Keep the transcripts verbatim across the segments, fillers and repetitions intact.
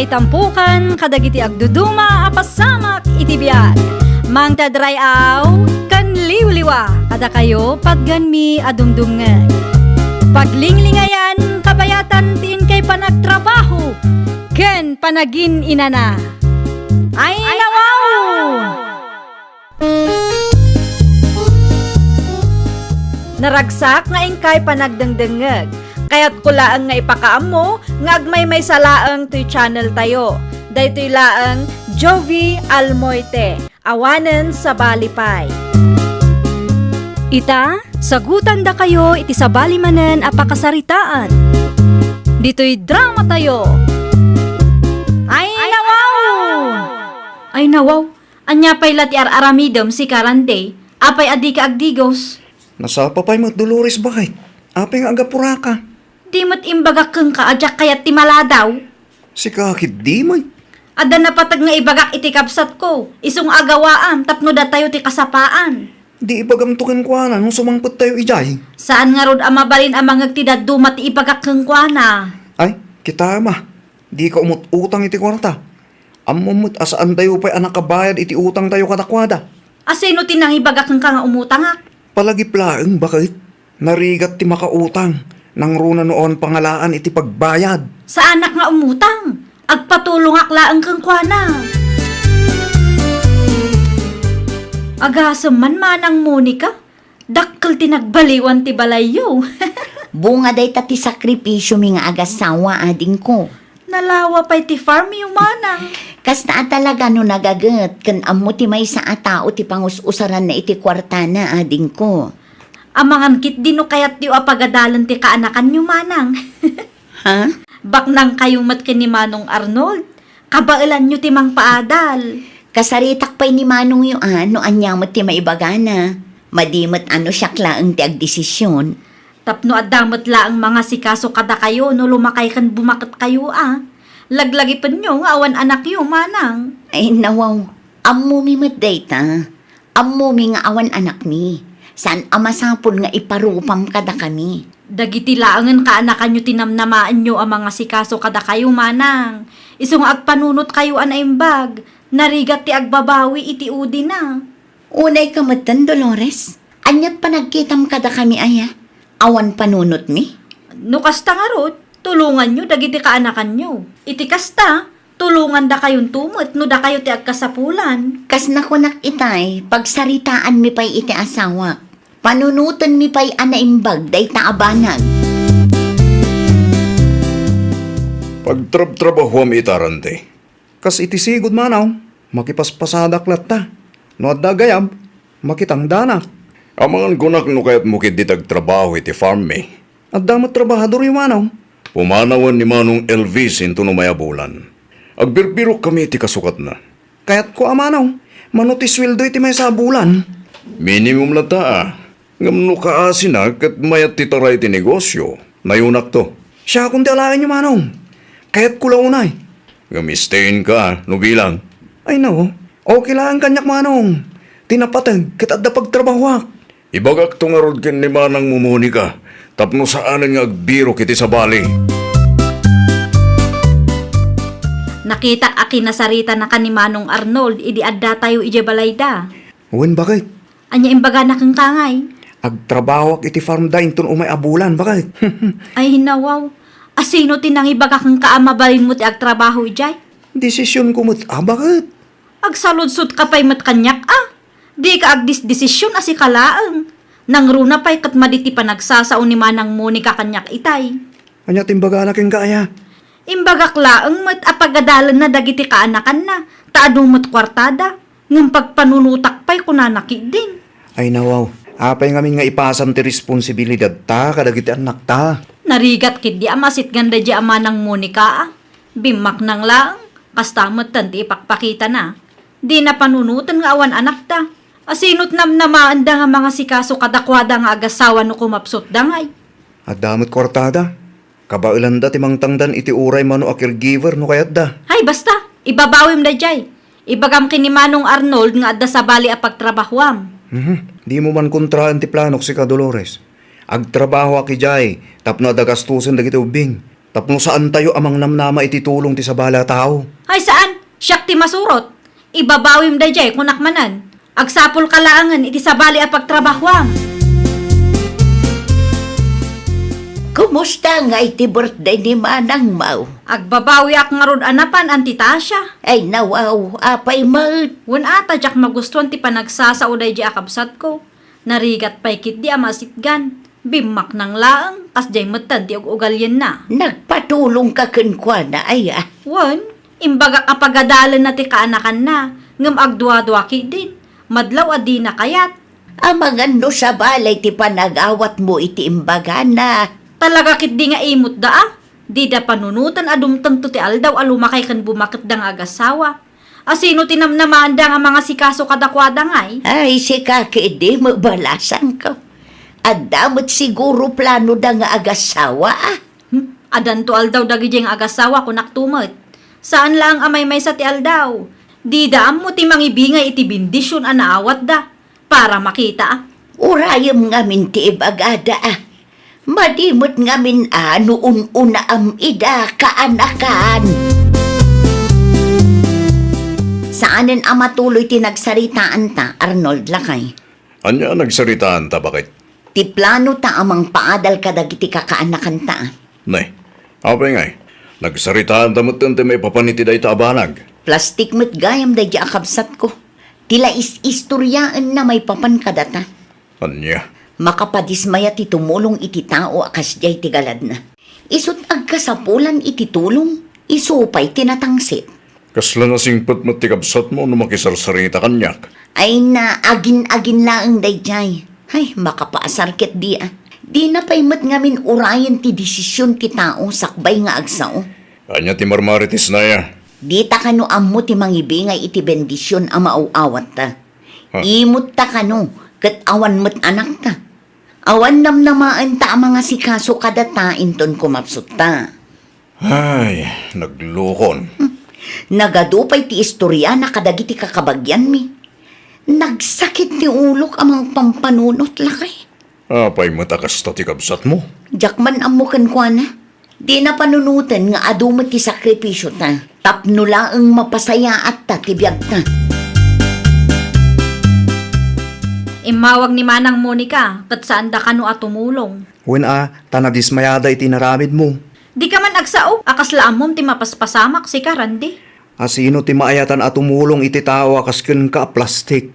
Itampukan kadagiti agduduma a pasamak iti biag. Mangted ray-aw ken liwliwa kadakayo patganmi a dumdumngeg. Paglinglingayan kabayatan ti inkay panagtrabaho ken panagin-inana. Ay, nawaw! Naragsak nga inkay panagdengdengngeg. Kayatko laeng nga ipakaammo nga agmaymaysa laeng toy channel tayo. Daytoy laeng Jovie Almoite, awanen sabali pay. Ita, sagutandakayo iti sabali manen a pakasaritaan. Ditoy drama tayo. Ay, nawaw! Ay, nawaw! Ania pay la ti ar-aramidem, sika Randy? Apay a dika agdigos? Nasapa pay met, Dolores, baket? Apay nga agapuraka? Di met imbagak kenka a diak kayat ti maladaw? Sika ketdi met. Adda napateg nga ibagak iti kabsatko, isu nga agawaam tapno datayo ti kasapaan. Di ibagamto kenkuana no sumangpettayo idiay? Saan ngarud a mabalin a mangngeg ti dadduma ti ibagak kenkuana. Ay, kitaem a, dika umut-utang iti kuarta. Ammom met a saantayo pay a nakabayad iti utangtayo kadakuada. A sino ti nangibaga kenka nga umutangak? Palagip laeng, baket. Narigat ti makautang, nangruna no awan pangalaan iti pagbayad. Saanak nga umutang. Agpatulongak laeng kenkuana. Agasem man, Manang Monica. Dakkel ti nagbaliwan ti balayyo. Bunga dayta ti sakripisiomi nga agasawa, adingko. Nalawa pay ti farmyo, Manang. Kasta a talaga no nagaget ken ammo ti maysa a tao ti pangus-usaranna iti kuartana, adingko. Amangan ketdi no kayatyo a pagadalen ti kaanakanyo, Manang. Ha? Baknangkayo met ken ni Manong Arnold. Kabaelanyo ti mangpaadal. Kasaritak pay ni manongyo a no ania met ti maibagana. Madi met a no siak laeng ti agdesisyon. Tapno adda met laeng mangasikaso kadakayo no lumakay ken bumaketkayo a. Laglagipenyo nga awan anakyo, Manang. Ay, nawaw. Ammomi met dayta. Ammomi nga awan anakmi. Saan a masapul nga iparupam kadakami. Dagiti laengen kaanakanyo ti namnamaenyo a mangasikaso kadakayo, Manang. Isu nga agpanunotkayo a naimbag, narigat ti agbabawi iti udina. Unayka metten, Dolores. Aniat panagkitam kadakami aya? Awan panunotmi? No kasta ngarud, tulonganyo dagiti kaanakanyo. Iti kasta, tulongandakayonto met no dakayo ti agkasapulan. Kas nakunak itay, pagsaritaanmi pay iti asawak. Panunotenmi pay a naimbag dayta a banag. Pagtrabtrabahuam ita, Randy. Kas iti sigud, Manong, makipaspasadak latta. No adda gayam, makitangdanak. Amangan kunak no kayatmo ketdi ti agtrabaho iti farmmi. Adda met trabahadoryo, Manong. Pumanawen ni Manong Elvis inton umay a bulan. Agbirbirokkami iti kasukatna. Kayatko a, Manong, mano ti sueldo iti maysa a bulan? Minimum latta a. Ngem no kaasina ket mayat ti taray ti negosyo, nayonakto. Siakon ti alaenyo, Manong. Kayatko la unay. Ngem stay in ka, no bilang. Ay, no. Okay laeng kaniak, Manong. Ti napateg ket adda pagtrabahoak. Ibagakto ngarud ken ni Manangmo Monica tapno saanen nga agbirok iti sabali. Nakitak a kinasaritanaka ni Manong Arnold idi addatayo idiay balayda. Wen, baket. Ania imbagana kenka ngay? Agtrabahoak iti farmda inton umay a bulan, baket. Ay, nawaw. Asino ti nangibaga kenka a mabalinmo ti agtrabaho idiay? Desisionko met a, baket. Agsaludsodka pay met kaniak a. Dika agdisdesision a sika laeng. Nangruna pay ket madi ti panagsasao ni Manang Monica kaniak itay. Ania ti imbagana kenka aya? Imbagak laeng met a pagadalenna dagiti kaanakanna, ta adu met kuartada, ngem pagpanunotak pay kunana ketdin. Ay nawaw, apay ngamin nga ipasam ti responsibilidadta kadagiti annakta? Narigat ketdi a masitgan daydiay a Manang Monica a. Bimmaknang laeng, kasta metten ti ipakpakitana. Dina panunoten nga awan anakda. Asino ti namnamaenda nga mangasikaso kadakuada nga agasawa no kumapsutda ngay? Adda met kuartada. Kabaelanda ti mangtangdan iti uray mano a caregiver no kayatda. Ay, basta! Ibabawim daydiay. Ibagam ken ni Manong Arnold nga adda sabali a pagtrabahoam. Mhm. Dimo man kontraen ti planok, sika, Dolores. Agtrabahoak idiay tapno adda gastosen dagiti ubbing. Tapno saantayo a mangnamnama iti tulong ti sabali a tao. Ay, saan? Siak ti masurot. Ibabawim daydiay, kunak manen. Agsapulka laengen iti sabali a pagtrabahuam. Kumusta ngay ti birthday ni manangmo? Agbabawiak ngarud a napan, Auntie Tasha. Ay, nawaw, apay met? Wen a, ta diak magustuan ti panagsasao daydiay a kabsatko. Narigat pay ketdi a masitgan. Bimmaknang laeng, kasdiay metten ti ug-ugalyenna. Nagpatulongka kenkuana, aya? Wen, imbagak a pagadalenna ti kaanakanna, ngem agduadua ketdin. Madlaw a dina kayat. Amangan no sabali ti panagawatmo iti imbagana. Talaga ketdi nga imutda a. Dida panunoten a dumtengto ti aldaw a lumakay ken bumaketda nga agassawa. Asino ti namnamaanda nga mangasikaso kadakuada ngay? Ay, sika ketdi, mabalasanko. Adda met siguro planoda nga agassawa, a? Hmm? Adanto aldaw dagidiay nga agassawa, kunakto met. Saan laeng a maymaysa ti aldaw. Dida ammo ti mangibingay iti bendision a naawatda. Para makita, a. Urayem ngamin ti ibagada, a. Madi met ngamin a no un-unaam ida, kaanakan. Saanen a matuloy ti nagsaritaanta, Arnold, lakay. Ania a nagsaritaanta, baket? Ti planota a mangpaadal kadagiti kakaanakanta, a. Ne, apay ngay? Nagsaritaanta metten ti maipapan iti dayta a banag. Plastik met gayam daydiay a kabsatko. Ti la is-istoriaenna maipapan kadata. Ania? Makapadismaya ti tumulong iti tao a kasdiay ti galadna. Isut' agkasapulan iti tulong, isu pay ti natangsit. Kasla nasingpet met ti kabsatmo no makisarsarita kaniak. Ay na, agin-agin laeng daydiay. Ay, makapaasar ketdi, a. Dina pay met ngamin urayen ti desisyon ti tao sakbay nga agsao. Ania ti marmaritisna, aya? Dita kano ammo ti mangibingay iti bendisyon a maaw-awatta. Ha? Imutta kano, ket awan met anakta. Awan namnamaenta a mangasikaso kadata inton kumapsutta. Ay, naglukon. Hmm. Nagadu pay ti istoriana kadagiti kakabagianmi. Nagsakit ti ulok a mangpampanunot, lakay. Apay met a kasta ti kabsatmo? Diak man ammo kenkuana. Dina panunoten nga adu met ti sakripisiota tapno laeng mapasayaatta ti biagta. Immawag ni Manang Monica ket saanda kano a tumulong. Wen a, ta nadismayada iti inaramidmo. Dika man agsao a kasla ammom ti mapaspasamak, sika, Randy. Asino ti maayatan a tumulong iti tao a kas kenka a plastik?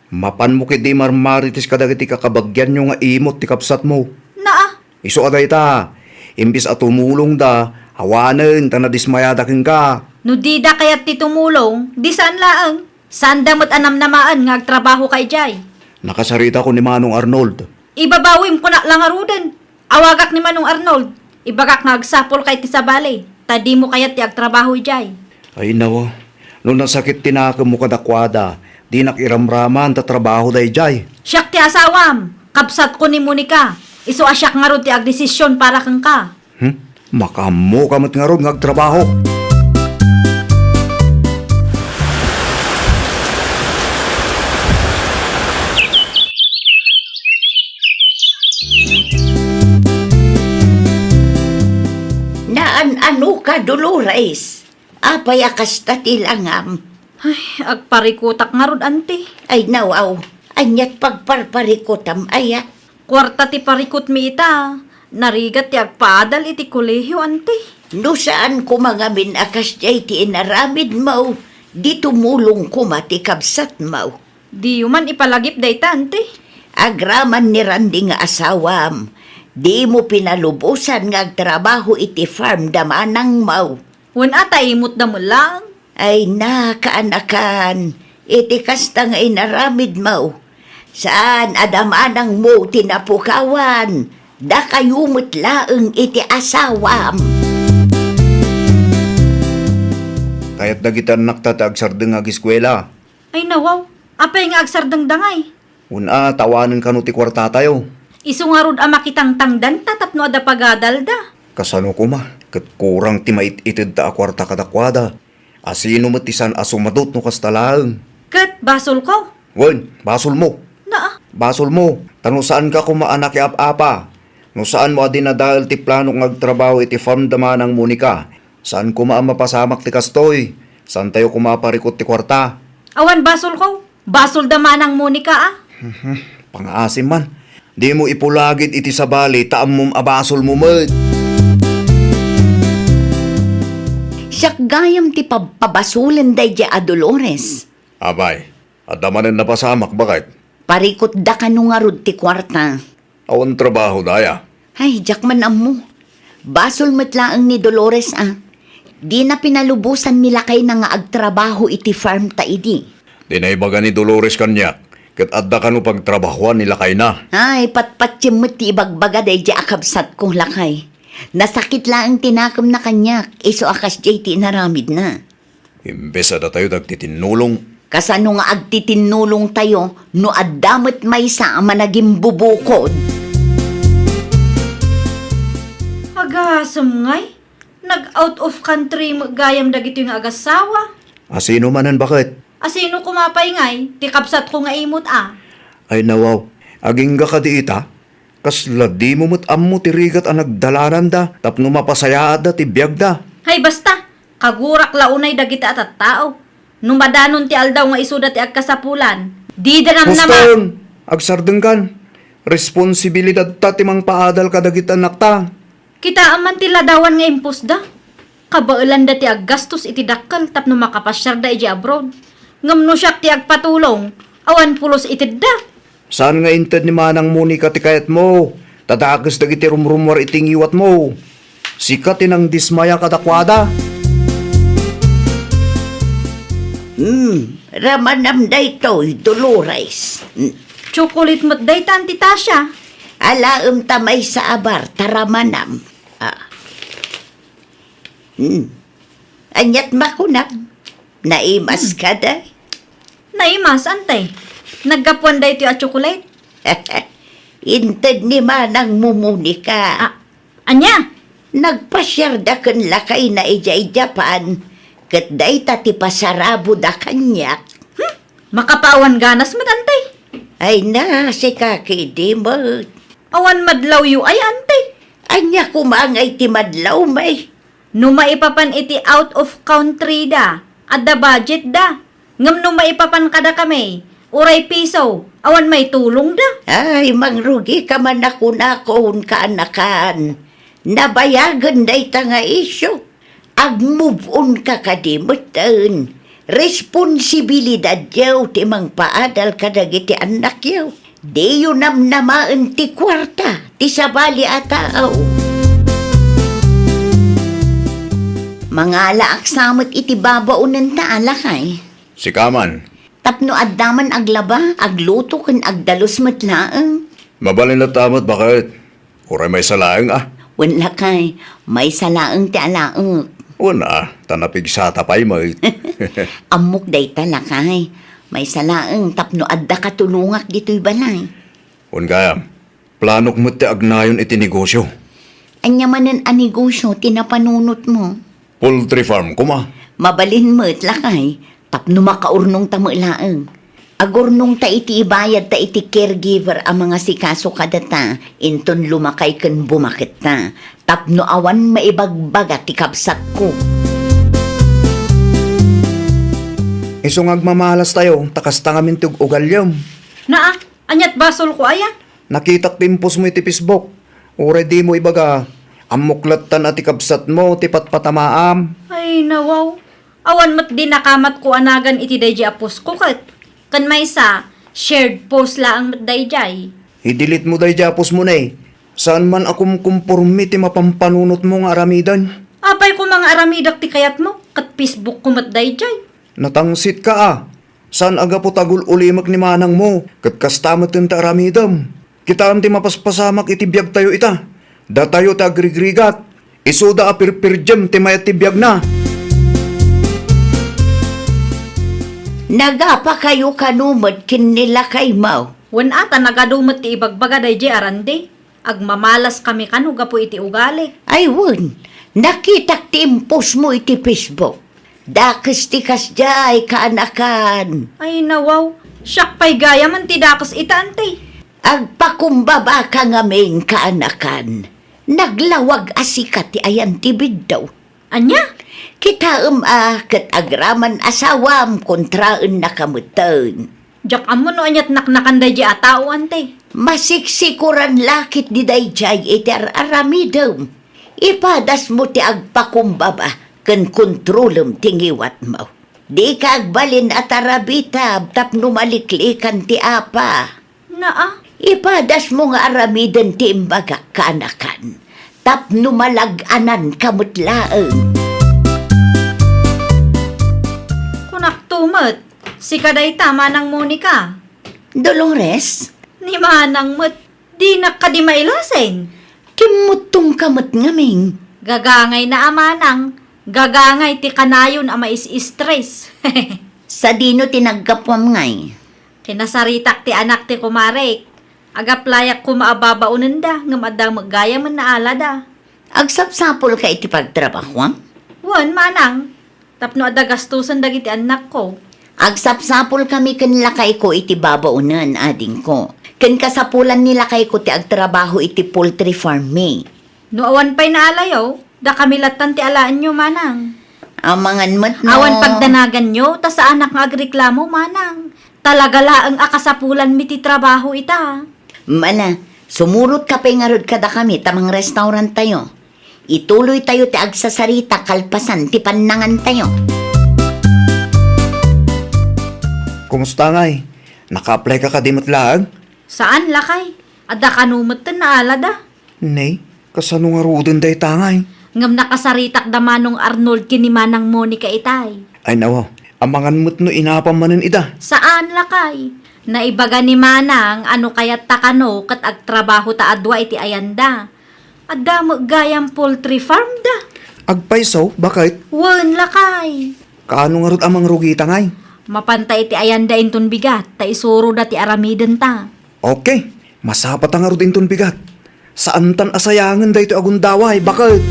Mapanmo ketdi marmarites kadagiti kakabagianyo nga imut ti kabsatmo. Naa. Isu a dayta, imbes a tumulongda, awanen ta nadismayada kenka. No dida kayat ti tumulong, di saan laeng. Saanda met a namnamaen nga agtrabahoka idiay. Nakasaritak ni Manong Arnold. Ibabawim, kunak la ngaruden. Awagak ni Manong Arnold. Ibagak nga agsapulka iti sabali, ta dimo kayat ti agtrabaho idiay. Ay, nawa. No nasakit ti nakemmo kadakuada, dinak iramraman ta trabaho daydiay. Siak ti asawam. Kabsatko ni Monica. Isu a siak ngarud ti agdesisyon para kenka. Hmm? Makaammoka met ngarud nga agtrabaho. Naan-anoka, Dolores? Apay a kasta ti langam? Ay, agparikutak ngarud, anti. Ay, nawaw. Aniat pagparparikutam, aya? Kuarta ti parikutmi ita. Narigat ti agpaadal iti kolehio, anti. No saan koma ngamin a kasdiay ti inaramidmo, di tumulong koma ti kabsatmo. Diyo man ipalagip dayta, anti. Agraman ni Randy nga asawam, dimo pinalubosan nga agtrabaho iti farm da manangmo. Wen a, ta imutda met laeng. Ay na, kaanakan, iti kasta nga inaramidmo, saan a da manangmo ti napukawan, dakayo met laeng iti asawam. Kayat dagiti annakta ti agsardeng nga ageskuela. Ay, nawaw, apay nga agsardengda ngay? Wen a, ta awanen kano ti kuartatayo. Isu ngarud a makitangtangdanta tapno adda pagadalda. Kasano koma, ket kurang ti mait-itedta a kuarta kadakuada. Asino met ti saan a sumadot no kasta laeng? Ket basolko? Wen, basolmo. Naa. Basolmo, ta no saanka koma a nakiap-apa, No saanmo a dinadael ti planok nga agtrabaho iti farm da Manang Monica, saan koma a mapasamak ti kastoy. Saantayo koma a parikut ti kuarta. Awan basolko. Basol da Manang Monica, a. Mhm. Pangaasim man. Dimo ipulagid iti sabali ta ammom a basolmo met. Siak gayam ti pabpabasolen daydiay a Dolores. Apay, adda manen napasamak, baket? Parikutda kano ngarud ti kuarta. Awan trabaho daya. Ay, diak man ammo. Basol met laeng ni Dolores, a. Dina pinalubosan ni lakayna nga agtrabaho iti farm ta idi. Di naibaga ni Dolores kaniak, ket adda kano pagtrabahoan ni lakayna. Ay, patpatiem met ti ibagbaga daydiay a kabsatko, lakay. Nasakit laeng ti nakemna kaniak, isu a kasdiay ti inaramidna. Imbes a datayo ti agtitinnulong. Kasano nga agtitinnulongtayo no adda met maysa a managimbubukod? Agasem ngay, nag-out of country met gayam dagitoy nga agasawa. Asino manen, baket? Asino koma pay ngay, ti kabsatko nga imut, a? Ay, nawaw. Agingga kadi ita? Kasla dimo met ammo ti rigat a nagdalananda tapno mapasayaatda ti biagda. Hay, basta! Kagurak la unay dagiti a tattao. No madanon ti aldaw nga isuda ti agkasapulan, dida namnama. Poston! Agsardengkan! Responsibilidadta ti mangpaadal kadagiti annakta. Kitaem man ti ladawan nga impusda. Kabaelanda ti aggastos iti dakkel tapno makapasiarda idiay abroad. Ngem no siak ti agpatulong, awan pulos itedda. Saan nga inted ni Manang Monica ti kayatmo, ta dakes dagiti rumrumuar iti ngiwatmo. Sika ti nangdismaya kadakuada. Hmm, ramanam daytoy, Dolores. Hmm. Chocolate met dayta, Auntie Tasha. Alaem ta maysa a bar, ta ramanam. Ah. Hmm. Aniat makunam? Naimas Hmm. ka, day? Naimas, Auntie. Naggapuan daytoy a chocolate? Inted ni Manang Monica. Ah, ania? Nagpasiarda ken lakayna idiay Japan, ket dayta ti pasaraboda kaniak. Hmm? Makapaawan ganas met, Auntie. Ay na, sika kadi met. Awan madlawyo ay, Auntie. Ania koma ngay ti madlawmi? No maipapan iti out of country da, adda budget da. Ngem no maipapan kadakami, uray piso, awan maitulongda. Ay, mangrugika man a kunakon, kaanakan. Nabayagen dayta nga isyu. Agmove on ka kadi metten. Responsibilidadyo ti mangpaadal kadagiti annakyo. Diyo namnamaen ti kuarta ti sabali a tao. Mangalaak sa met iti babaonenta a lakay. Sika man. Tapno adda man aglaba, agluto ken agdalus met laeng. Mabalin latta met, baket? Uray maysa laeng, a? Wen lakay, maysa laeng ti alaek. Wen, a, ta napigsata pay met. Ammok dayta, lakay. Maysa laeng tapno adda katulongak ditoy balay. Wen gayam, planok met ti agnayon iti negosyo. Ania manen a negosyo ti napanunotmo? Poultry farm koma. Mabalin met, lakay, tapno makaurnongta met laeng. Agurnongta iti ibayadta iti caregiver a mangasikaso kadata, inton lumakay ken bumaketta, tapno awan maibagbaga ti kabsatko. Isu nga agmamalastayo, ta kasta ngamin ti ug-ugalyom. Naa, aniat basolko aya? Nakitak ti impostmo iti Facebook. Uray dimo ibaga, ammok lattan a ti kabsatmo ti patpatamaam. Ay, nawaw. Awan met di nakamatko a nagan iti daydiay a postko ket. Ken maysa, shared post laeng met daydiay. I-delete mo daydiay a postmo ne. Saan man a kumkumpormi ti mapampanunotmo nga aramiden. Apay koma nga aramidak ti kayatmo, ket Facebook ko met daydiay. Natangsit ka a. Saan a gapu ta agul-ulimek ni manangmo, ket kasta met ti aramidem. Kitaem ti mapaspasamak iti biagtayo ita. Datayo ti agrigrigat. Isuda a pirpirdiem ti mayat ti biagna. Nagapakayo kano met ken ni lakaymo? Wen a, ta nagadu met ti ibagbaga daydiay a randi. Agmamalaskami kano gapu iti ugali. Ay wen, nakitak ti impostmo iti Facebook. Dakes ti kasdiay, kaanakan. Ay, nawaw. Siak pay gayam ti dakes ita, anti. Agpakumbabaka ngamin, kaanakan. Naglawag a sika ti ayan ti biddaw. Ania? Kitaem a ket agraman asawam kontraennaka metten. Diak ammo no aniat naknakan daydiay a tao, ante. Masiksikuran la ketdi daydiay iti ar-aramidem. Ipadasmo ti agpakumbaba ken kontrolem ti ngiwatmo. Dika agbalin a tarabitab tapno maliklikan ti apa. Naa. Ipadasmo nga aramiden ti imbagak, kaanakan, tapno malag-ananka met laeng. Kunakto met, sika dayta, Manang Monica. Dolores? Ni Manang met, dinak kadi mailasin. Kimmuttongka met ngamin. Gagangay na a manang, gagangay ti kanayon a mais-stress. Sadino ti naggapuam ngay? Kinasaritak ti anak ti kumarek. Agaplayak koma a babaonenda, ngem adda met gayamen naalada. Agsapsapulka iti pagtrabahuam? Wen, manang. Tapno adda gastusen dagiti annakko. Agsapsapulkami ken lakayko iti babaonen, adingko. Ken kasapulan ni lakayko ti agtrabaho iti poultry farm mi. No awan pay naalayo, dakami lattan ti alaenyo, manang. Amangan met no. Awan pagdanaganyo, ta saanak nga agreklamo, manang. Talaga laeng a kasapulanmi ti trabaho ita. Mana, sumurotka pay ngarud kadakami ta mangrestauranttayo. Ituloytayo ti agsasarita kalpasan ti pannangantayo. Kumusta ngay? Naka-apply ka kadi met laeng? Saan, lakay. Adda kano metten naalada. Nay, kasano ngaruden dayta ngay? Ngem nakasaritak da Manong Arnold ken ni Manang Monica itay. Ay, nawa, amangan met no inapam manen ida. Saan, lakay. Naibaga ni Manang a no kayatta kano ket agtrabaho ta a dua iti ayanda. Adda met gayam poultry farm da. Agpayso, baket? Wen, lakay. Kaano ngarud a mangrugita ngay? Mapanta iti ayanda inton bigat, ta isuroda ti aramidenta. Okay, masapata ngarud inton bigat. Saantan a sayangen daytoy a gundaway, baket?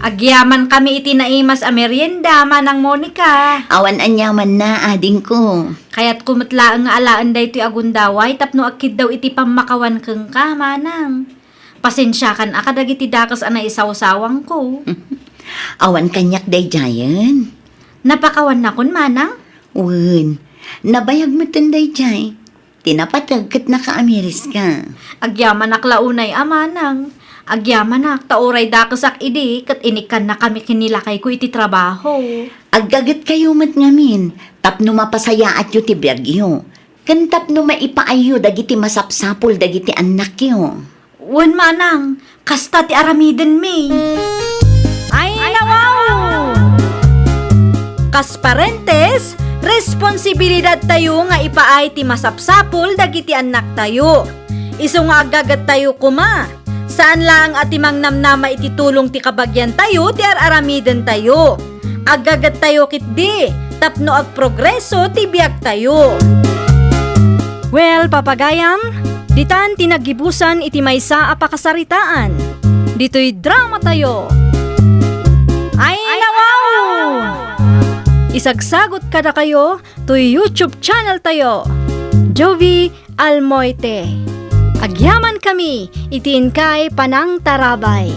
Agyamankami iti naimas a merienda, Manang Monica. Awan aniamanna, adingko. Kayatko met laeng nga alaen daytoy a gundaway tapno agkiddaw iti pammakawan kenka, manang. Pasensiakan a kadagiti dakes a naisawsawangko. Awan kaniak daydiayen. Napakawannakon, manang? Wen, nabayag metten daydiay. Ti napateg ket nakaamiriska. Agyamanak la unay a manang. Agyamanak ta uray dakesak idi ket inikkannakami ken ni lakayko iti trabaho. Aggagetkayo met ngamin tapno mapasayaatyo ti biagyo, ken tapno maipaayyo dagiti masapsapul dagiti annakyo. Wen manang, kasta ti aramidenmi. Ay, nawaw! Kas parentes, responsibilidadtayo nga ipaay ti masapsapul dagiti annaktayo. Isu nga aggagettayo koma, saan laeng a ti mangnamnama iti tulong ti kabagiantayo ti ar-aramidentayo. Aggagettayo ketdi tapno agprogreso ti biagtayo. Well, papagayam, ditan ti naggibusan iti maysa a pakasaritaan. Ditoy dramatayo. Ay, nawaw! Isagsagot kadakayo toy YouTube channel tayo, Jovie Almoite. Agyamankami iti inkay panangtarabay.